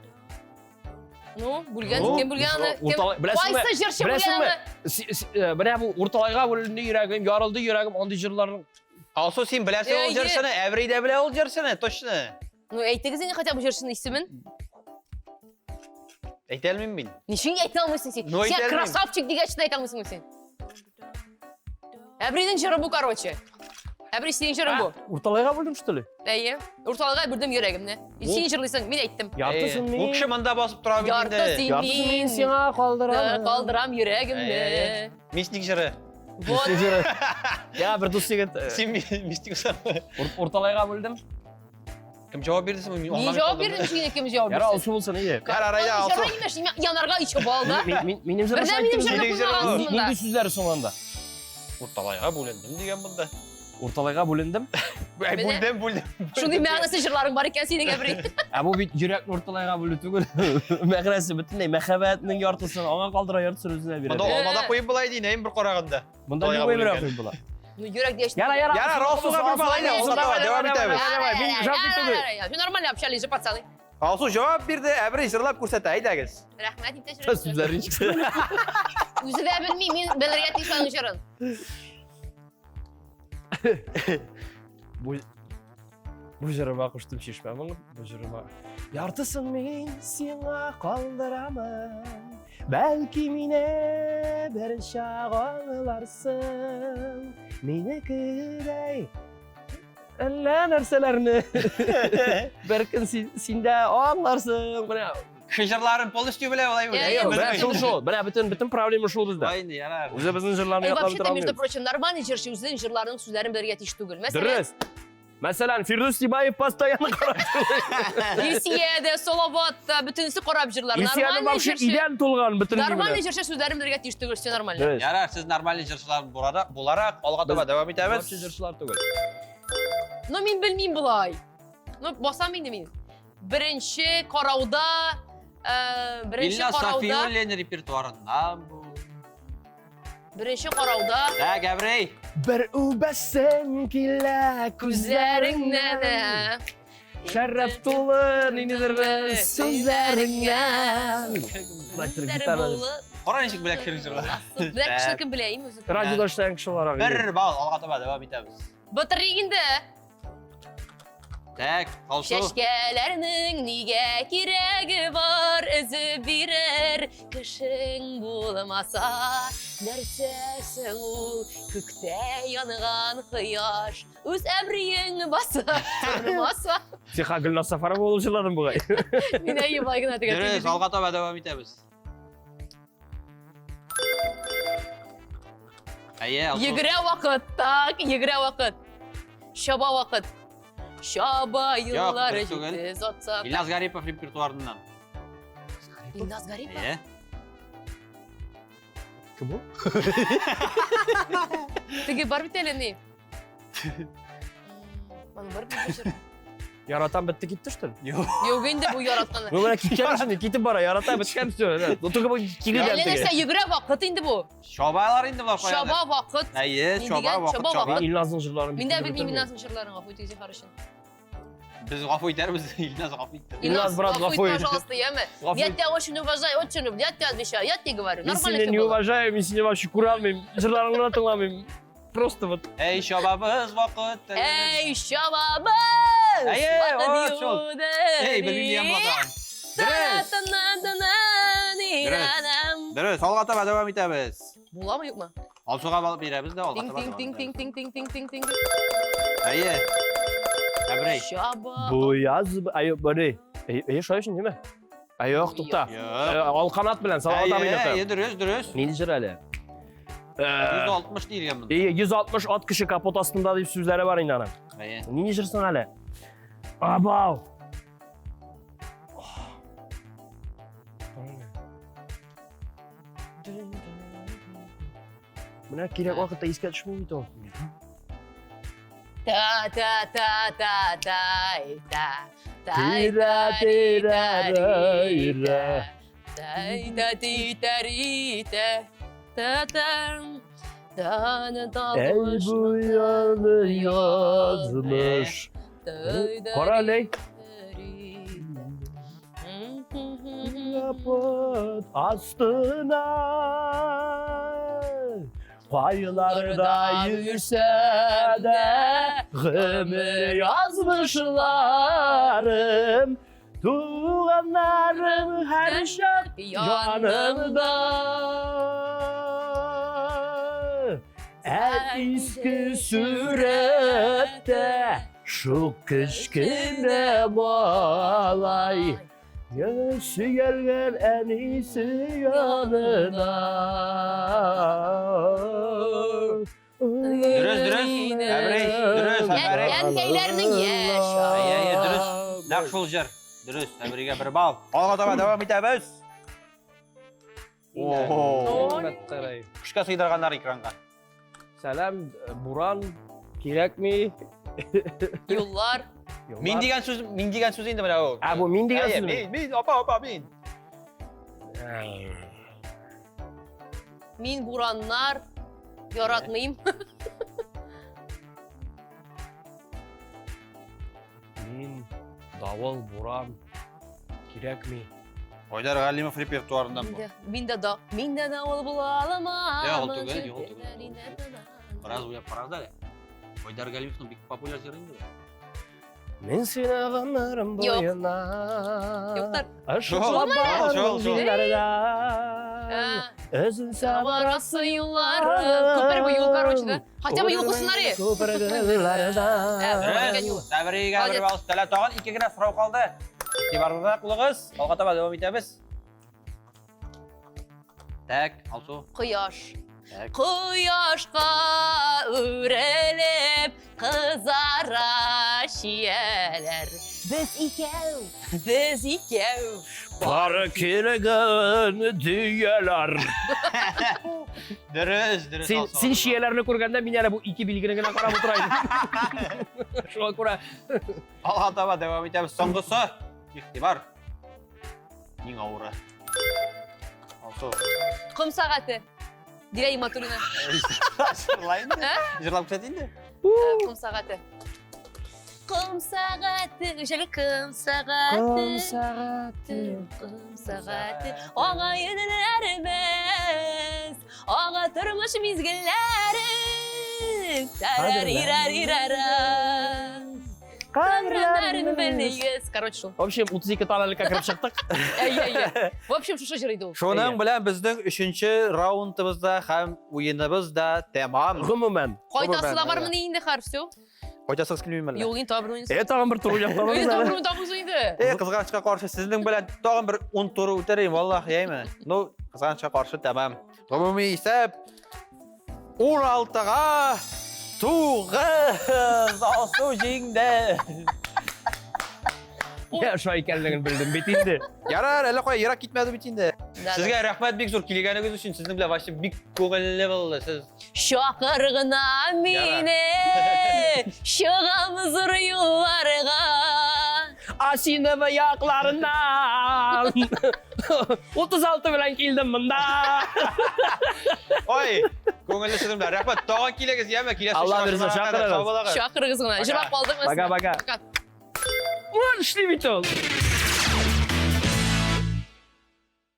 Ну, бүлгән, Ну, кем бүлгән аны? Кем? урталай- беләсеңме? Кайсы җырчы бүлгән Беләсеңме? аны? Менә бу урталайга бүленде йөрәгем, ярылды йөрәгем, андый җырларның Алсу, син беләсең ул Әйе. җырчыны, Әбри дә белә ул җырчыны, точно. Ну, әйтегез инде хотя бы җырчының исемен. Әйтә алмыйм мин. Ничек әйтә алмыйсың син? Ну, Син әйтә алмыйм. красавчик дигәч тә әйтә алмыйсың син. Әбринең җыры бу, короче. Әбри синең җырың бу. Урталайга бүлдем, что ли? Әйе. Урталайга бүлдем йөрәгемне. Син җырлыйсың, мин әйттем. Яртысын Әйе. мин. Бу кеше монда басып тора бит Ярты инде. син Яртысын мин мин сиңа калдырам. калдырам йөрәгемне. Әйе. Мистик җыры. Вот. Я бер дус егет Син мистик җыры. урталайга бүлдем. Кем җавап бирде соң? Мин Ни аңламый җавап калдым. бирдем, чөнки кем җавап Яра бирсен? Алсу булсын, әйе. Ярар, әйдә, Аның Алсу. җыры имеш, янарга еще бал да. Минем җырны Бердән минем җырны Синең җырың куймагансың ул. монда. Нинди сүзләре соң анда? Урталайга бүлендем дигән монда. Урталайга бүлендем. Әй, Менә. бүлдем, бүлдем. Шундый мәгънәсез җырларың бар икән синең, Әбри. Ә бу бит йөрәкне урталайга бүлү түгел. Мәгънәсе бөтенләй мәхәббәтнең яртысын аңа калдыра, яртысын үзенә бирә. Монда алмада куеп була иде, инәем бер караганда. Монда Урталайга любой берәү бүленгән. куеп була. Ну, йөрәк дигәч. Яра, яра. Ярар, Алсуга бер бал, әйдә, Алсу, давай, дәвам итәбез. Давай, мин җавап түгел. Все нормально общались же, пацаны. Алсу җавап бирде, Әбри җырлап күрсәтә, әйдәгез. Рәхмәт, иптәш режиссер. Сүзләре ничек? Үзе дә белми, мин белергә тиеш аның җырын. Бу Бу җырыма куштым чишмә моңын, бу җырыма. Яртысын мин сиңа калдырамын. Бәлки мине бер чак аңларсың. Минекедәй әллә нәрсәләрне бер көн син, син дә аңларсың. Менә Кеше җырларын полностью белә, алай Әйе, Әйе, менә белмим. шул шул. Менә бөтен бөтен проблема шул бездә. Шулай инде, ярар. Үзебезнең җырларны Эй, ятлап вообще-то, бетерә между алмыйбыз. прочим, нормальный җырчы үзенең җырларының сүзләрен белергә тиеш түгел. Мәсәлән, Дөрес. Мәсәлән, Фирдүс Тимаев постоянно карап Илсия дә, Салават та, бөтенесе карап җырлар. Илсиянең Нормальный вообще җырчы. идән тулган бөтен Нормальный җырчы сүзләрен белергә тиеш түгел, все нормально. Дөрес. Ярар, сез нормальный җырчылар буларак, буларак алга таба Без- дәвам итәбез. Вообще җырчылар түгел. Ну, мин белмим болай. Ну, басам инде мин. Беренче карауда, беренче Илья карауда, Сафиуллин репертуарыннан бу. беренче карауда Так, Әбри. Бер үбәсем килә күзләреңнән күзләреңнән. Шәрәф тулы ниндидер бер сүзләреңнән. Кара ничек белә кешенең җырларын. Белә кеше кем белә инде үзе. Радиода эшләгән кеше буларак. Бер балл алга таба дәвам итәбез. Батырыйк инде. Так, Алсу. Чәчкәләрнең нигә кирәге бар, өзеп бирер кешең булмаса, нәрсәсең ул күктә янган кояш, үз әбриең басып тормаса. Сиха Гөлназ Сафарова булып җырладым бугай. Мин әйе болай гына тегә. Дөрес, алга таба дәвам итәбез. Әйе, Алсу. Йөгерә вакыт, так, йөгерә вакыт. Чаба вакыт. Чаба еллар дөрес түгел. җитез атса. Ильяс Гарипов репертуарыннан. Илназ Гарипов. Әйе. Кем ул? Теге бар бит әле ни. Аның бар бит бу җыр. Яратам бетте китте что ли? Юк инде бу яратканы. Ну менә киткән инде, китеп бара, ярата беткән все. Ну только бу килгән Әллә нәрсә йөгерә вакыт инде бу. Чабалар инде болар каядыр. Чаба вакыт. Әйе, Ни чаба дигән? вакыт Чаба чаба. вакыт. Илназның җырларын Мин дә белмим Илназның җырларын, гафу итегез зинһар өчен. Без гафу итәрбез, Илназ гафу итте. Илназ, брат, гафу гафу ит, ит. пожалуйста, яме. Я тебя очень уважаю, очень люблю, я тебя отвечаю, я тебе говорю. Мин Нормально сине все не было. уважаю, мин сине вообще күрә алмыйм, җырларыңны да тыңламыйм. Просто вот Әй, чабабыз вакыт. Эй, чабабыз! Әйе, Вакыт о, шул. юды. Эй, белмим дигән була тагын. Дөрес. Дөрес. Дөрес, алга таба дәвам итәбез. Буламы юкмы? Алсуга алып бирәбез дә алга Тиң таба. тиң тиң тиң тиң тиң тиң тиң тиң. Әйе. Әбрей. Чаба. Бу яз ай бары. Әй, шулай өчен димә. Ай, юк, тукта. Юк. Алканат белән Салават Әйе, абый әйе, дөрес, дөрес. Нинди җыр әле? 160 диелгән монда. Ие, 160 ат кеше капот астында дип сүзләре бар инде аның. Әйе. Нинди җыр соң әле? Абау. Менә кирәк вакытта искә төшми бит ул. Та та та та та та та Тирә, тирә, тирә. Та та ти та ри та та та та на та Ey bu yanı yazmış. Кара әле. Kaput astına Paylarda yürse de Gımır yazmışlarım Tuğanlarım her şart yanımda En eski surette Şu kışkine malay Сөйгән әнисе янына. Дөрес, дөрес. Әбрей, дөрес, әбрей. Әнкәйләрнең яшь. Әйе, әйе, дөрес. Нәкъ шул җыр. Дөрес, Әбригә бер балл. Алга таба дәвам итәбез. Ого. Көчкә сыйдырганнар экранга. Сәлам, Буран, кирәкми. Юллар. Мин дигән сүз, мин дигән сүз инде менә ул. Ә, бу мин дигән Әйе, сүзме? Мин, мин, апа, апа, мин. Мин бураннар яратмыйм. Мин, давыл, буран, кирәкми. Айдар Галимов репертуарыннан бу. Мин дә да, мин дә давыл була алмам. Юк, ул түгел, юк, ул түгел. Бераз уйлап карагыз әле. Айдар Галимовның бик популяр җыры инде. бу. Мин сине гомерем Юк. буена Юктыр. Ышыклап Шул, шул, шул. җилләрдән Өзелсә Барасы юллары. Күпер бу юл, короче, да? Хотя бы юл куйсыннар е. Күперләрдән Дөрес. Сәбригә бер Молодец. балл өстәлә. Тагын ике генә сорау калды. Игътибарлырак булыгыз. Алга таба дәвам итәбез. Так, Алсу. Кояш. Так. Кояшка үрелеп кызара чияләр. Без икәү, без икәү. Пары килгән дөяләр. Дөрес, дөрес. Син, Алсу. син чияләрне күргәндә мин әле бу ике билгене генә карап утыра идем. Шуңа күрә Алга таба дәвам итәбез. Соңгысы. Игътибар. Иң авыры. Алсу. Ком сәгате. Дилә Иматуллина. Җырла инде. Ә? Җырлап күрсәт инде. Ком сәгате. Ком сәгате, җәле ком сәгате. сәгате. Ком сәгате. Ага-енеләребез, ага тормыш мизгелләре. Тарарирарирара. Каберләрен белмибез. Короче, шул. В общем, 32 тоннелькә кереп чыктык. Әйе, әйе. В общем, шушы җыр иде ул. Шуның белән безнең өченче раундыбыз да һәм уеныбыз да тәмам. Гомумән. Кайтасы да Гомумән, бармыни инде хәр, все. Кайтасыгыз килмиме әллә? Юк, инде тагын бер уйныйсы. Э, тагын бер тур уйлап табабыз Инде тагын әле. бер уен табабыз инде. Э, кызганычка каршы сезнең белән тагын бер 10 тур үтәрим, валлаһ, яйме? Ну, кызганычка каршы тәмам. Гомуми исәп 16-га 9 Алсу җиңде. Я шулай икәнлеген белдем бит инде. Ярар, әллә кая ерак китмәде бит инде. Да, да. Сезгә рәхмәт бик зур килгәнегез өчен. Сезнең белән вообще бик күңелле булды. Сез Чакыр гына мине, чыгам зур юлларга. Асинова якларыннан 36 белән килдем монда. Ой, күңелле сезнең белән. Рәхмәт. Тагын килегез, яме, киләсе Алла бирсә, очрашуларга кадәр. чакырыгыз. Сау булыгыз. Чакырыгыз гына. Пока. Җырлап калдык. Пока, пока. Пока. Ulan işli bit ol.